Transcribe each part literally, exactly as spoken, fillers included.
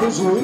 Jou, wi.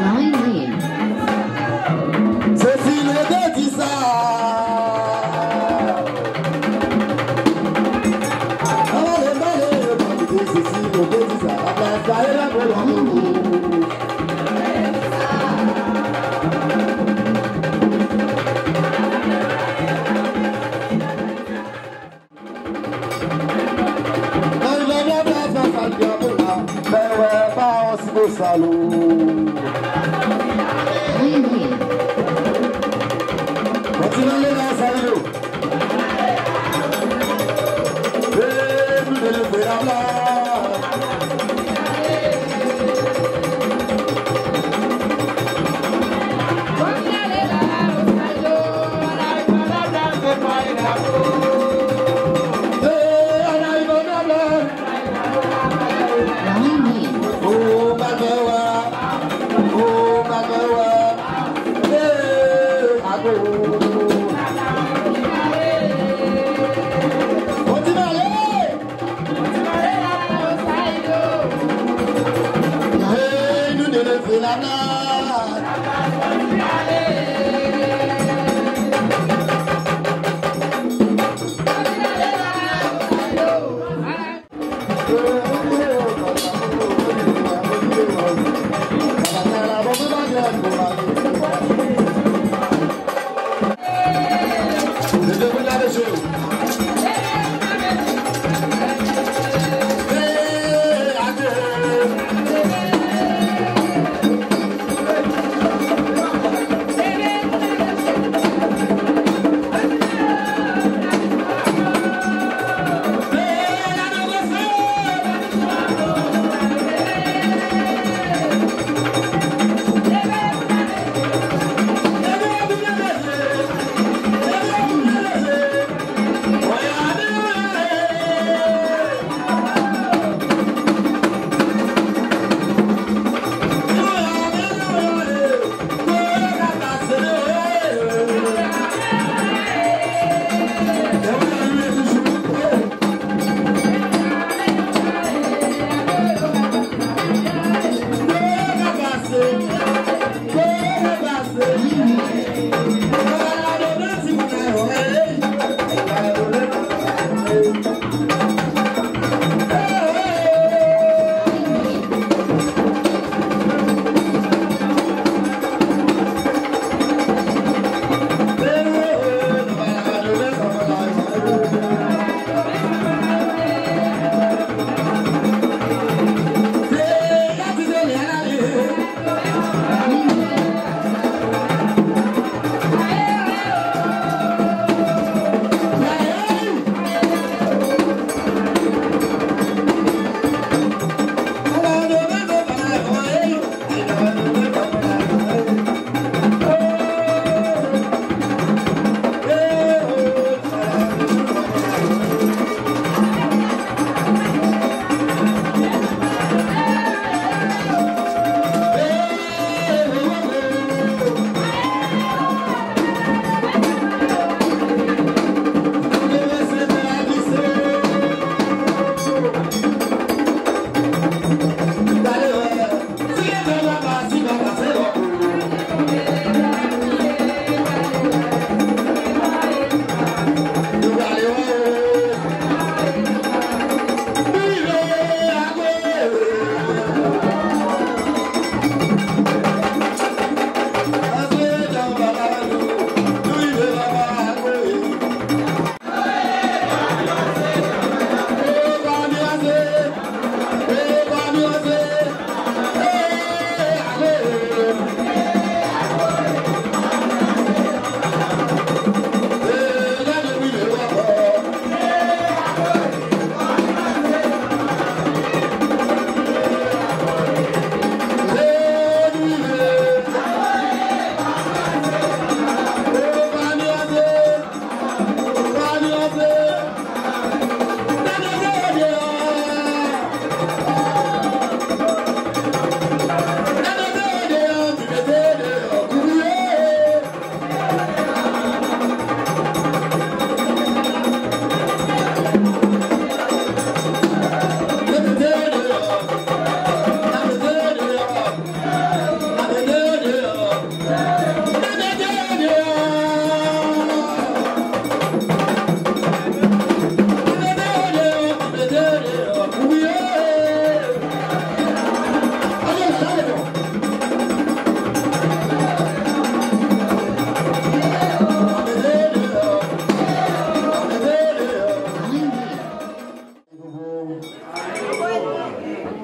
Line lead. Cecile te di sa. Anbale, anbale, anbale, Cecile te di sa. Aplas la e la pou lanmou. Nan yon lòt plas nan sal Diabola, fè wè pa yon sipo salou. Kontinye ale la, Salino. Hey, nou te leve la, la.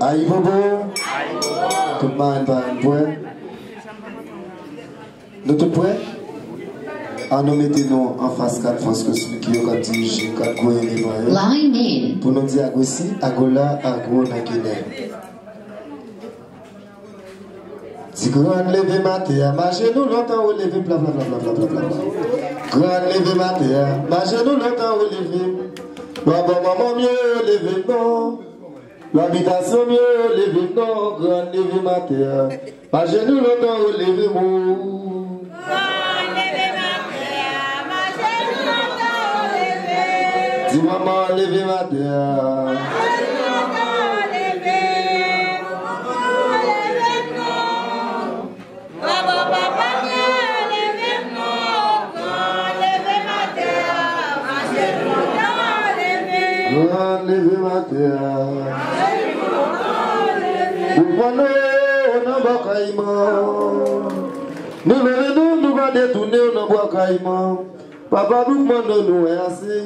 Ayibobo. Tout marenn parenn prè? Nou tout prè? An nou mete nou anfas kat fòs kosmik yo k ap dirije kat gwo eleman yo. Pou nou di Agwesi, Agola, Agwo nan Ginen. Di grann leve m atè a, majenou lontan ou leve m, pla, pla, pla. Grann leve m atè a, majenou lontan ou leve m. Lwa bò manman m yo leve m non. Lwa bitasyon m yo leve m non. Grann leve m atè a, majenou lontan ou leve m o. Grann leve m atè a, majenou lontan ou leve m. Di manman leve m atè a. Majenou lontan ou leve m. Manman ou leve m non. Papa, papa m yo leve m non. Grann leve m atè a, majenou lontan ou leve m. Grann leve m atè a. Boukman nou nan bò Kayiman. Nou leve nou, nou pa detounen w nan bwa Kayiman. Papa Boukman nou, nou wè ase.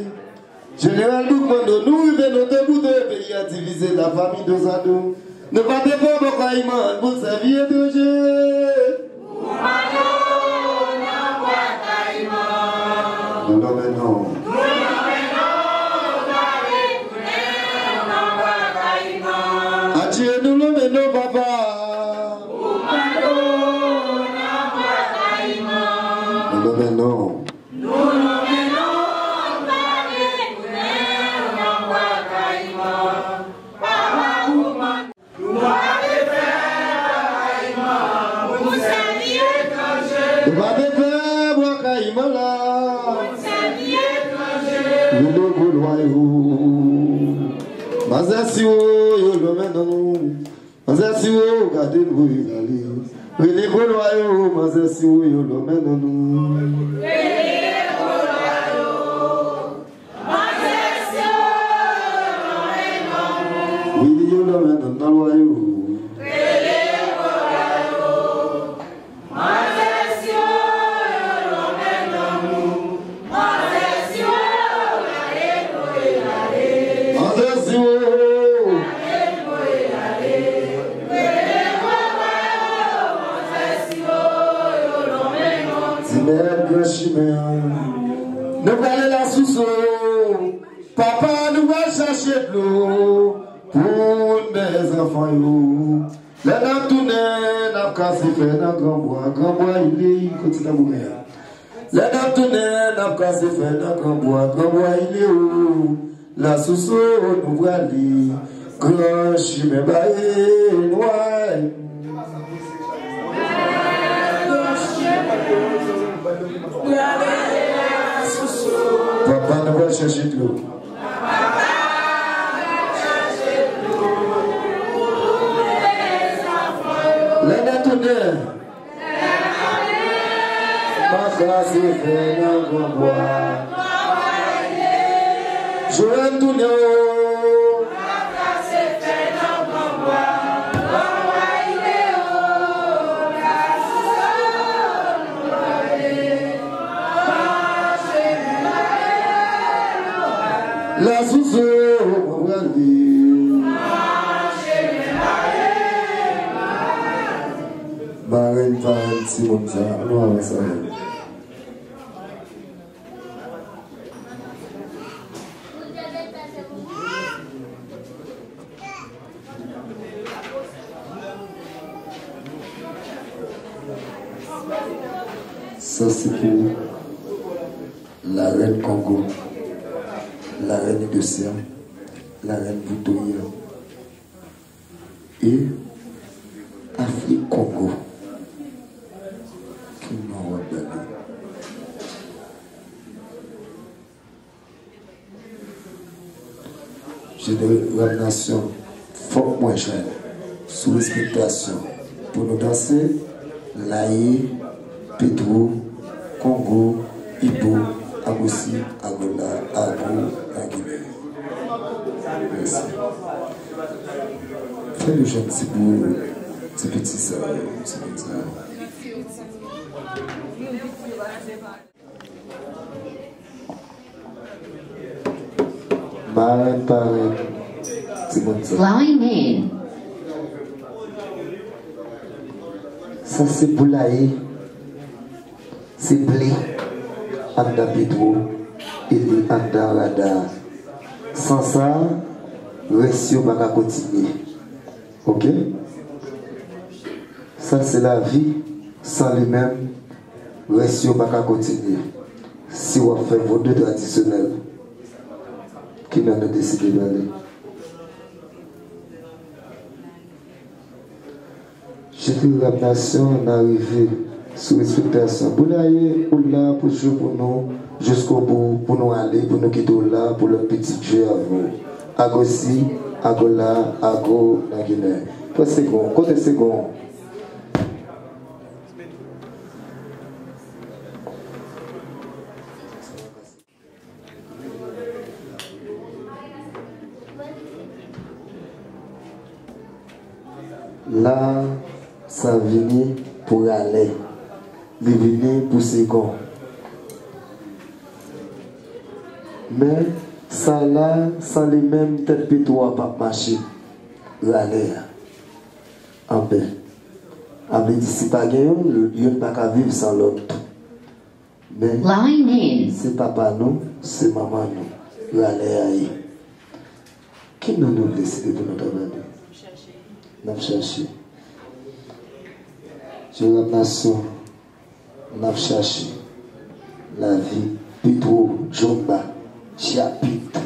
Jeneral Boukman nou, nou rive nou te boute peyi a divize la fami dozado. Nou pa te fè bò Kayiman pou n sèvi etranje. Boukman nou nan bwa Kayiman. Nou nonmen non. Nou nonmen non, nou pa retounen nan bwa Kayiman. Adye nou nonmen non papa. Boukman nou nan bwa Kayiman. Nou nonmen non. Nou nonmen non, nou pa retounen nan bwa Kayiman. Papa Boukman. Nou pa te fè bwa Kayiman pou n sèvi etranje. Nou pa te fè bwa Kayiman la pou n sèvi etranje. Rele gwo lwa yo. Manzè siwo yo lonmen nan nou. Manzè siwo, gade nou e ale. Rele gwo lwa yo, manzè siwo yo lonmen nan nou. Rele gwo lwa yo. Manzè siwo yo lonmen nan nou. Wi, yo lonmen nan lwa yo. Rele gwo lwa yo. Manzè siwo yo lonmen nan nou. Manzè siwo, gade nou e ale. Manzè siwo. Gade nou e ale. Rele papa yo, manzè siwo yo lonmen nan nou. Ti mèt gran chimen an. Nou prale Lasouso. Papa, nou pral chache dlo pou n bay zanfan yo. Lè n ap tounen, n ap kase fè nan granbwa, granbwa ile, kote tanbouren an. Lè n ap tounen, n ap kase fè nan granbwa, granbwa ile o. Lasouso, nou prale, gran chimen bare nway. Papa, nou pral chache dlo. Lè n ap tounen, pa kase fè nan granbwa. Jowèl tounen o. Lasouso, mwen prale. Marenn, parenn, timoun sa, nou avanse avè m. Sa se pou larèn Kongo, larèn Idosya, larèn Viktoria e Afrik Kongo. Ki non w ap ba li? Jeneral nasyon, fòk mwen jwenn sou respektasyon pou nou danse, Laye, Petwo, Kongo, Ibo, Agosi, Agola, Ago, Lagine. Mèsi. Fè nou jwenn ti bout, ti piti sa yo, ti piti sa yo. Marenn, parenn, timoun sa. Flowing men. Sa se poulaye, se ble anndan Petwo, e li anndan rada. San sa, rès yo pa ka kontinye. Oke? Sa se lavi, san li menm, rès yo pa ka kontinye. Si w ap fè vodou tradisyonèl, ki lè nou deside pale? Jete rap nasyon, n a rive sou respektasyon. Boulaye, ou la pou jwe pou nou, jiskobou, pou nou ale, pou nou kite w la, pou lòt pitit jwe avè w. Agosi, Agola, Ago, Naginen. Pran segonn, kote segonn? La, sa vini pou ralè. Li vini pou segonn. Men, sa la, san li menm, tèt Petwo a p ap mache. Ralè a. Anben. A vle di, si pa gen youn, youn pa ka viv san lòt. Men, se papa nou, se manman nou. Ralè a ye. Ki non nou vle site pou nou ta pale? N ap chache. Jete rap nasyon, n ap chache. Lavi, Petwo, Djomba, Djapit,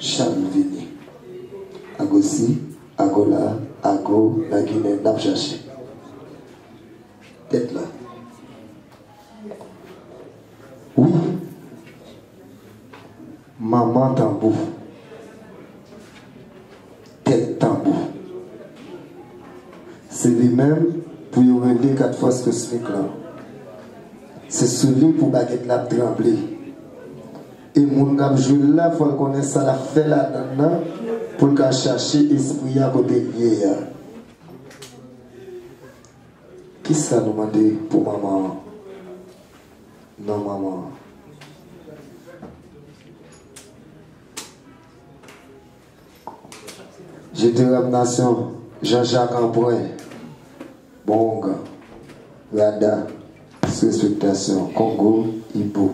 Chalvini, Agosi, Agola, Ago, Naginen, n ap chache. Tèt la. Wi. Manman tanbou. Tèt tanbou. Se li menm pou yo rele kat fòs kosmik lan. Se sou li pou bagèt la ap tranble. E moun k ap jwe l la, fò l konnen sa l ap fè ladan l nan, pou l ka chache espri a kote l ye a. Kisa nou mande pou manman an? Non manman an. Jete rap nasyon, Jean Jacques Emprunt, Bong, Rada, sou respektasyon, Kongo, Ibo,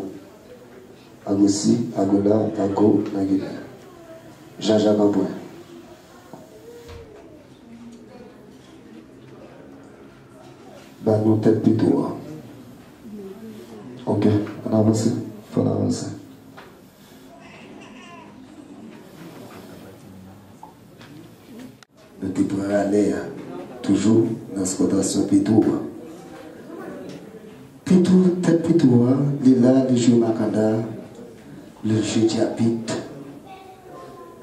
Agosi, Agola, Ago, Nagina. Jean Jacques Emprunt. Ban nou tèt Petwo a. Ok, ann avanse. Fò n avanse. Nou te pran ralè a, toujou nan sipòtasyon Petwo a. Petwo, tèt Petwo a, li la, li jwe makanda, li jwe djapit,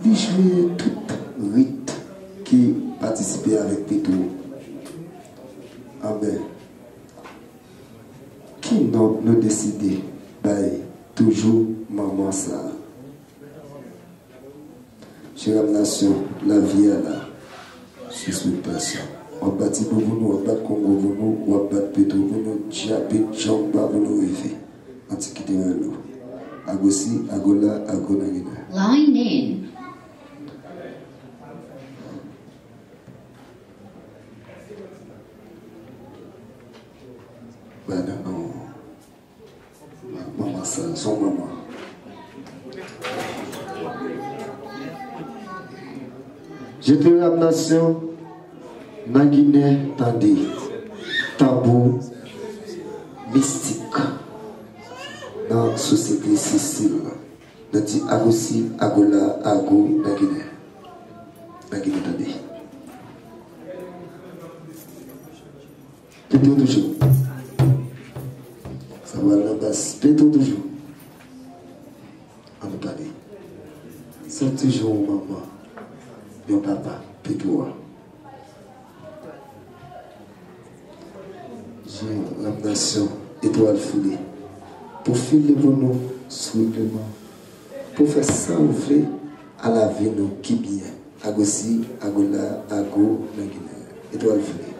li jwe tout rit ki patisipe avèk Petwo. Anben, ki non nou deside bay toujou manman sa a? Jete rap nasyon, lavi a la, sou respektasyon. W ap bat Ibo pou nou, w ap bat Kongo pou nou, w ap bat Petwo pou nou, djapit, djomba pou nou rive. Antikite rèl ou. Agosi, Agola, Ago Nagina. Line in. Ba nan non. Manman sa, se yon manman. Jete rap nasyon, Naginen tande. Tanbou mistik nan sosyete Sesil. Nou di Agosi, Agola, Ago, Naginen. Naginen tande. Petwo toujou. Sa pral nan bas. Petwo toujou. Ann nou tande. Se toujou yon manman, yon papa, Petwo a. Jete rap nasyon, Etwal File. Pou file pou nou sou règleman. Pou fè sa ou vle a lavi nou ki byen. Agosi, Agola, Ago, Nagina. Etwal File.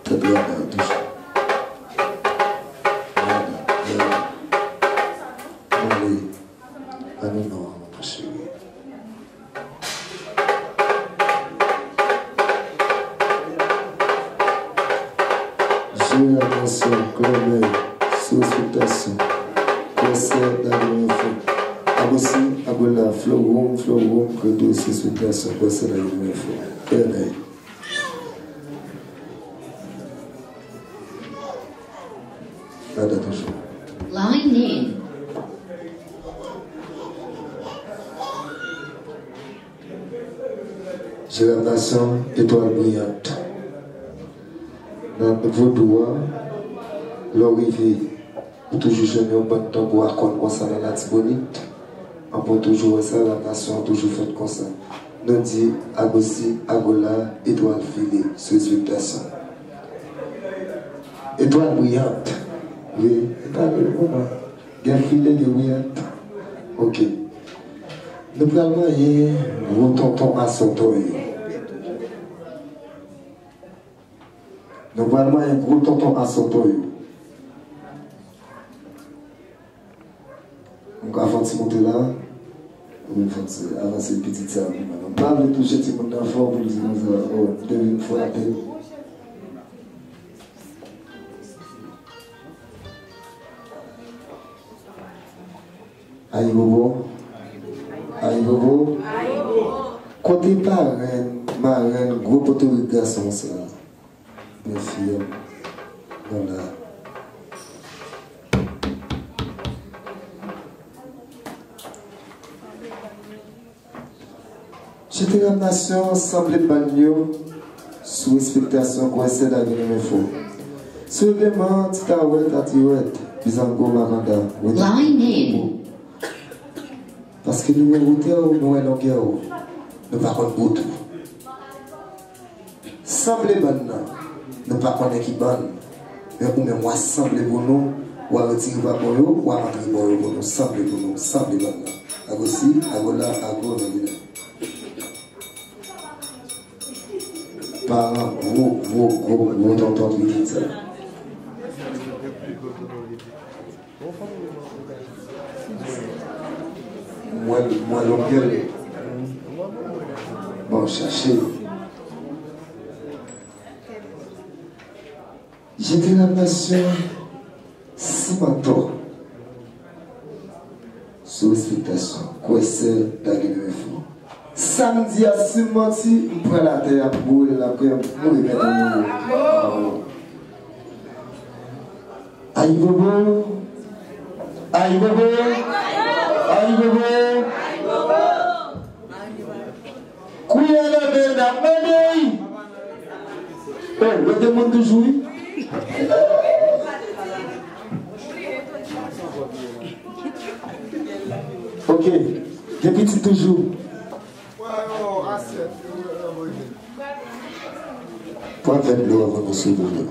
Tèt Rada toujou. Rada, Rada. Ale. Ban nou non an, manman cheri. Respektasyon, Klemèy, sou respektasyon. Kwèsè, Dagno Enfo. Agosi, Agola, Flowoum, Flowoum, Kredo, sou respektasyon. Kwèsè, Dagno Enfo. Klemèy. Gade toujou. Line in. Jerem Nasyon, Etwal Briyant. Nan vodou a, lè w rive, ou toujou jwenn yon bann tanbou a kòn konsa nan Latibonit. Anben, w toujou wè sa, Jerem Nasyon an toujou fèt konsa. Nou di, Agosi, Agola, Etwal File, sou respektasyon. Etwal Briyant. Wi, e pa de moman. Gen file, gen briyant. Ok. Nou pral manyen gwo tonton asòtòy yo. Nou pral manyen gwo tonton asòtòy yo. M ka fè yon ti moute la. Ou fè yon ti avanse pitit sa pou mwen. M pa vle touche timoun nan fò pou l di konsa, oh, m te vin frape. Ayibobo. Ayibobo. Kote parenn, marenn, gwo potorik gason sa? Bèl fi a. Bon la. Jete Ram Nasyon, sanble bann yo, sou respektasyon, kwèsè, Dagno Enfo. Sou eleman, Titawèt, Atiwèt, Bizango, Makanda, Line in. Paske nou wè wotè w, nou wè longè w, nou pa konn bout ou. Sanble bann nan, nou pa konnen ki bann, men ou menm w a sanble pou nou, w a retire pa bò yo, w a antre bò yo pou nou, sanble pou nou, sanble bann nan. Agosi, Agola, Ago, nan vina. Paran gwo, gwo, gwo, gwo tonton pitit sa. Mwen, mwen longè. Bon, chache. Jete Ram Nasyon, Simantò. Sou respektasyon. Kwèsè, Dagno Enfo. Samdi a, si m manti, m pran latè a pou boure l apre, m mouri mèt an mouri. Ayibobo. Ayibobo. Ayibobo. Kounye a la men n ap mande. Oh, rete moun toujou, wi. Ok. Gen pitit toujou. Pran vè dlo avan nou sou dlo.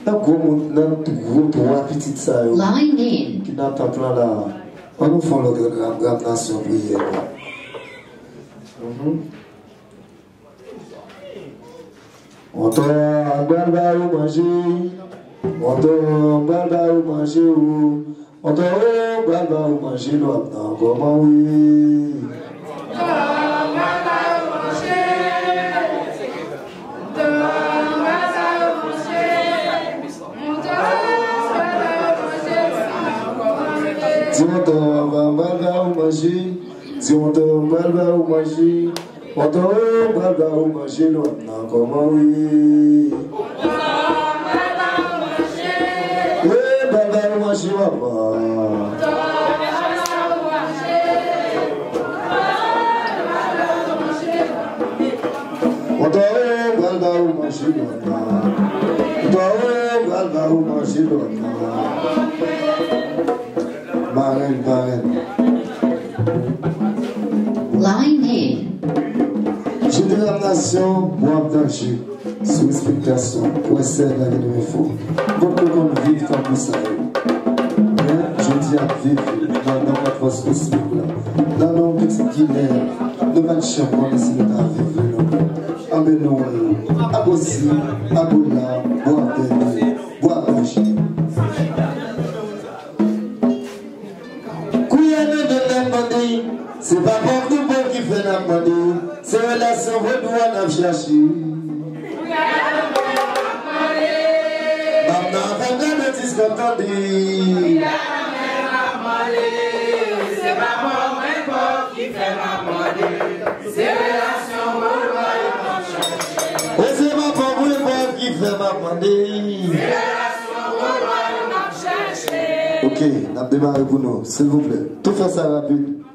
Nan gwo moun, nan gwo twa pitit sa yo Line in. Ki nan tanp lan la, ann nou fè yon lòt Ram, Ram Nasyon priyè, non? Mhm. Montò, m pral ba ou manje. Montò, m pral ba ou manje, o. Montò, o, m pral ba ou manje, lòt nan kòman wi. Di montò, m pral ba ou manje. Di montò, m pral ba ou manje. Montò, o, m pral ba ou manje, lòt nan kòman wi. E, m pral ba ou manje, papa. Montò, o, m pral ba ou manje, lòt nan. Montò, o, m pral ba ou manje, lòt nan. Marenn, parenn. Line in. Jete Ram Nasyon, Bwa Danje. Sou respektasyon, kwèsè, Dagno Enfo. Poko konn viv tankou sa yo. Men, jodi ap viv nan non ak fòs kosmik la. Nan non pitit Ginen an, nou pa t janm konnen si nou ta viv vre non. Anben nou wè l. Agosi, Agola, Bwa Danje, Bwa Danje. Kounye a nou menm n ap mande, se pa pòv nou bon ki fè n ap mande, se relasyon vodou a n ap chache. Santandi. Se pa pa mwen pòv ki fè m ap mande. Se relasyon mwen mwen yo m ap chache. E se pa pa mwen pòv ki fè m ap mande. Se relasyon mwen mwen yo m ap chache. Ok, n ap demare pou nou, silvouplè. Tou fè sa rapid.